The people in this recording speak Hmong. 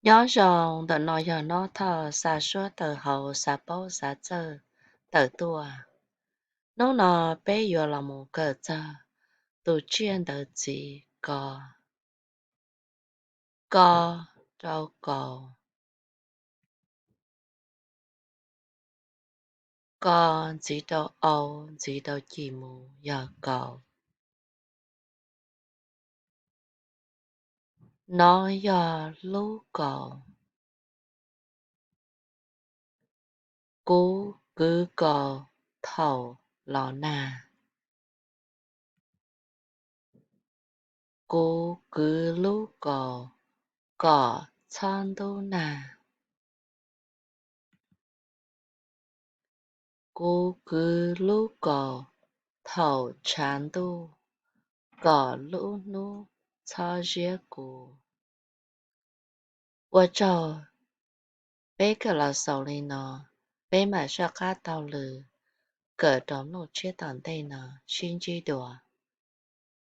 Nyob zoo, ntawm no yog Nob Thoj xa suab tawm hauv xav paub xav txawj tawm tuaj. Hnub no peb yuav los mus kawm txog tus tsiaj ntawv txiv ko. Ko rau kaus. Ko ntxiv rau au, ntxiv rau ci mus yog kaus. No yog lub kaus. Kuv kwv kaus thaum los nag. Kuv kwv lub kaus kom txhob ntub nag. Kuv kwv lub kaus thaum tshav ntuj kom lub hnub txhob ziab kuv. Ua tsaug, peb kawm los xaus li no, peb mam soj qab taug lw kawm rau nub tshiab tom ntej no sib ntsib dua.